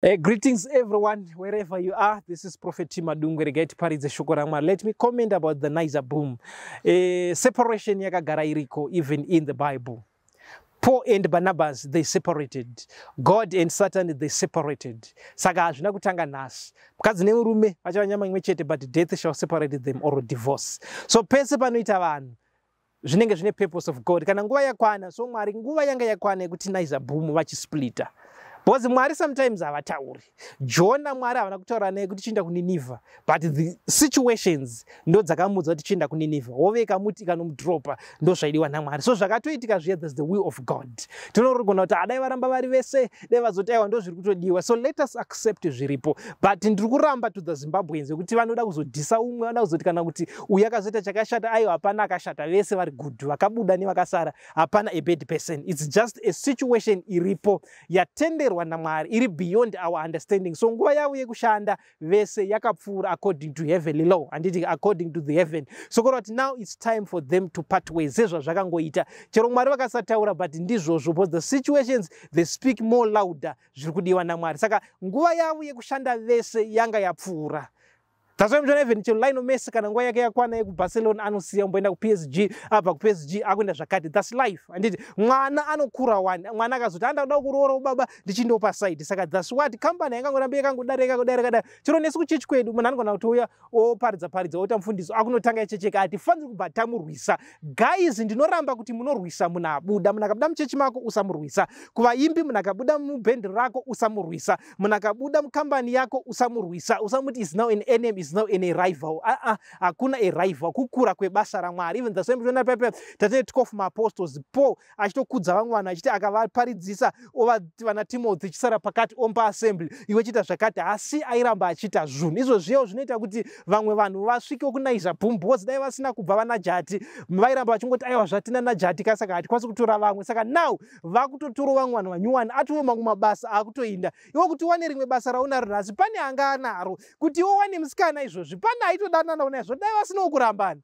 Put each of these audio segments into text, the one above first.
Greetings everyone, wherever you are. This is Prophet T Madungwe. Regai tiparidze shoko raMwari. Let me comment about the Naiza Boom. Separation yakagara iriko even in the Bible. Paul and Barnabas, they separated. God and Satan, they separated. Saka hazvina kutanga nhasi. Mukadzi nemurume vachava nyama imwe chete, but death shall separate them or divorce. So pese panoita vanhu zvinenge zvine purpose of God. Kana nguva yakwana, so Mwari nguva yanga yakwana yekuti Naiza Boom vachisplita. Because Mwari sometimes havatauri. Jona, Mwari havana kutaura naye kuti chienda kuNinivha, but the situations ndo dzakamudza kuti chienda kuNinivha. Hove ikamuti ikanomudropa, ndo zvaidiwa naMwari. So zvakatoitika zviya, that's the will of God. Tinorogona kuti adai varamba vari vese, dai vazoti aiwa, ndo zviri kutodiwa. So let us accept zviripo. But ndiri kuramba to the Zimbabweans yekuti vanoda kuzodhisa umwe, vanoda kuzoti kana kuti uyu akazoita chakashata. Aiwa, hapana akashata, vese vari good, vakabuda nevakasara, hapana a bad person. It's just a situation iripo yatenderwa naMwari, iri beyond our understanding. So nguva yavo yekushanda vese yakapfuura according to heavenly law, handiti? According to the heaven. So kureva kuti now it's time for them to part ways, sezvazvakangoita chero Mwari vakasataura, but ndizvozvo, because the situations, they speak more louder zviri kudiwa naMwari. Saka nguva yavo yekushanda vese yanga yapfuura. That's why muchiona even chero Lionel Messi, kana nguva yake yakwana yekuBarcelona, anosiya, omboenda kuPSG, abva kuPSG akuenda zvakati. That's life, handiti? Mwana anokura wani, mwana akazoti andakuda kuroora baba, ndichindopa side. Saka that's what company yaingangoramba yakangodaro, yakangodaro, yakadaro. Chero nesu kuchechi kwedu, munhu anogona kutouya oparidza paridza, oita mufundiso, akunotanga echecheka. Hatifaniri kubva tamurwisa. Guys, ndinoramba kuti munorwisa munhu abuda. Munhu akabuda muchechi mako, usamurwisa. Kuvaimbi, munhu akabuda mubhendi rako, usamurwisa. Munhu akabuda mukambani yako, usamurwisa. Usamuti is now an enemy, is now in a rival. Aa, hakuna a rival, kukura kwebasa raMwari. Even the same tiona pepe tatine 12 maapostles, Paul achitokudza vamwe vanhu, achiti akavaparidzisa, ovati vana Timothy, chisara pakati, omba assembly, iwe chiita zvakati. Asi airamba achiita zvinhu izvo zviyewo zvinoita kuti vamwe vanhu vasvike kuNaiza Boom, because dai vasina kubva vana Jati, vairamba vachingoti aiwa, zvatina naJati ka, saka hatikwanisi kutora vamwe. Saka now vakutotora vamwe vanhu vanyuwani, atova mamwe mabasa akutoinda. Iwe kuti wane rimwe basa raunaro nhasi, pane anga anaro. Kuti iwe wane musikana izvozvi, pane aitodanana naizvo. Dai vasinawo kurambana,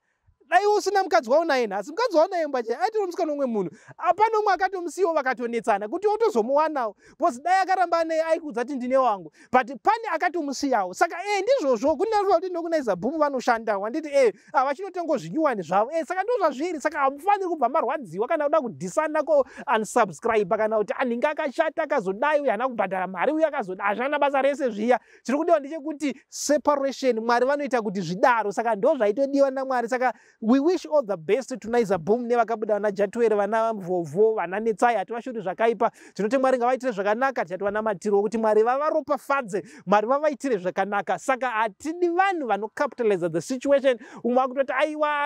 dai usina mukadzi waunaye nhasi. Mukadzi waunaye mbache aitori musikana umwe munhu, apana umwe akatomusiyiwo, vakatonetsana kuti otozomuwanawo, because dai akaramba naye, aikudza kuti ndine wangu, but pane akatomusiyawo. Saka ndizvozvo kunati nokuNaiza Boom vanoshanda, handiti? Vachinotengawo zvinyuwani zvavo. Saka ndo zvazviri. Saka hamufaniri kubva marwadziwa kana kuda kudhisana, ko unsubscribe, kana kuti anhinge akashata, akazodai, uyu haana kubhadhara mari, uyu akazoda. Hazvana basa rese zviya. Chiri kudiwa ndechekuti separation, Mwari vanoita kuti zvidaro. Saka ndo zvaitodiwa naMwari. Saka we wish all the best to Naiza Boom nevakabuda, vana Jatwere, vana Mvovho, vana Netsai. Hativashuri zvakaipa, tinoti Mwari ngavaitire zvakanaka. Tichati vanamatiro kuti Mwari vavaropafadze, Mwari vavaitire zvakanaka. Saka hatidi vanhu vanocapitalize the situation. Umwe akutoti aiwa,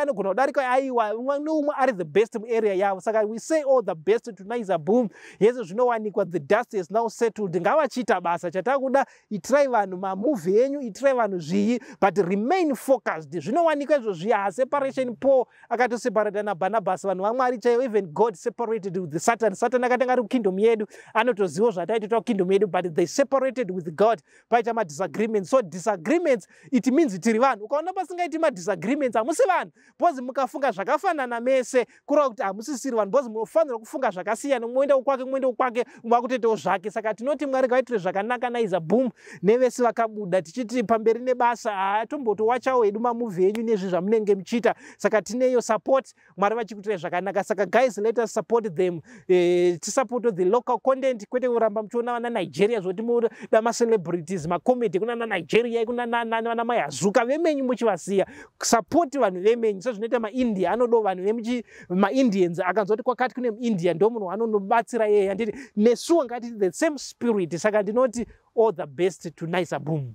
anogona kudarika. Aiwa, umwe neumwe ari the best muarea yavo. Saka we say all the best to Naiza Boom. Yese zvinowanikwa, the dust is now settled, ngavachiita basa. Chatakuda, itirai vanhu mamovie enyu, itirai vanhu zviyi, but remain focused. Zvinowanikwa izvo zviya. Separation, Paul akatoseparata naBarnabas, vanhu vaMwari chaivo. Even God separated with the Satan. Satan akatanga ari kukingdom yedu, anotoziva zvataitoita kukingdom yedu, but they separated with God. Paita madisagreements. So disagreements, it means tiri vanhu. Ukaona pasingaiti madisagreements, hamusi vanhu, because mukafunga zvakafanana mese, kureva kuti hamusisiri vanhu, because munofanira kufunga zvakasiyana. Mwoenda kwake, mwoenda kwake, umwe akutoitawo zvake. Saka tinoti Mwari ngavaitire zvakanaka Naiza Boom nevese vakabuda, tichiti pamberi nebasa. Hatombotowachawo hedu mamovie enyu nezvi zvamunenge muchiita. Saka tineyo support, Mwari vachikuitirai zvakanaka. Saka guys, let us support them, tisupporte the local content, kwete kuramba muchiona vana Nigeria, zvoti muda macelebrities, macomedy kunana Nigeria, kunana Mayazuka vemenyu, muchivasiya. Support vanhu vemenyu, sezvinoita maIndia, anodo vanhu vemaIndians. Akanzwa kuti kwakati kune muIndia, ndo munhu anonobatsira yeye, handiti? Nesuwo ngatiti the same spirit. Saka ndinoti all the best to Naiza Boom.